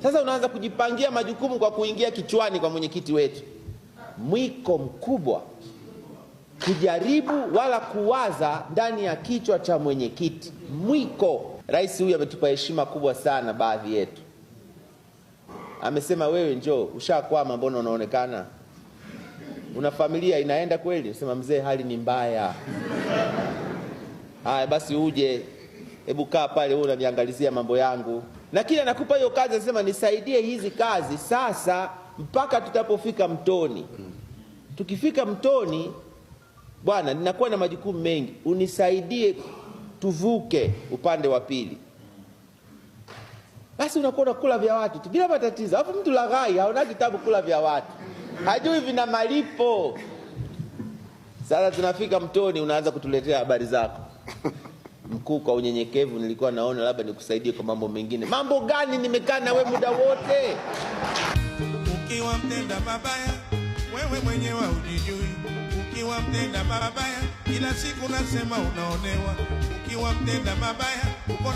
Sasa unaanza kujipangia majukumu kwa kuingia kichwani kwa mwenyekiti wetu. Mwiko mkubwa kujaribu wala kuwaza ndani ya kichwa cha mwenyekiti. Mwiko. Rais huyu ametupa heshima kubwa sana baadhi yetu. Amesema wewe njoo, ushakwama, mbona unaonekana una familia inaenda kweli? Sema mzee, hali ni mbaya. Haya basi uje, hebu kaa pale, wewe unaniangalizia mambo yangu. Lakini anakupa hiyo kazi, anasema nisaidie hizi kazi sasa mpaka tutapofika mtoni. Tukifika mtoni, bwana, ninakuwa na majukumu mengi, unisaidie tuvuke upande wa pili. Basi unakuwa unakula vya watu tu bila matatizo. Alafu mtu laghai haona kitabu kula vya watu, hajui vina malipo. Sasa tunafika mtoni, unaanza kutuletea habari zako. Mkuu, kwa unyenyekevu nilikuwa naona labda nikusaidie kwa mambo mengine. Mambo gani? Nimekaa na we muda wote. Ukiwa mtenda mabaya, wewe mwenyewe hujijui. Ukiwa mtenda mabaya, kila siku nasema unaonewa. Ukiwa mtenda mabaya, uko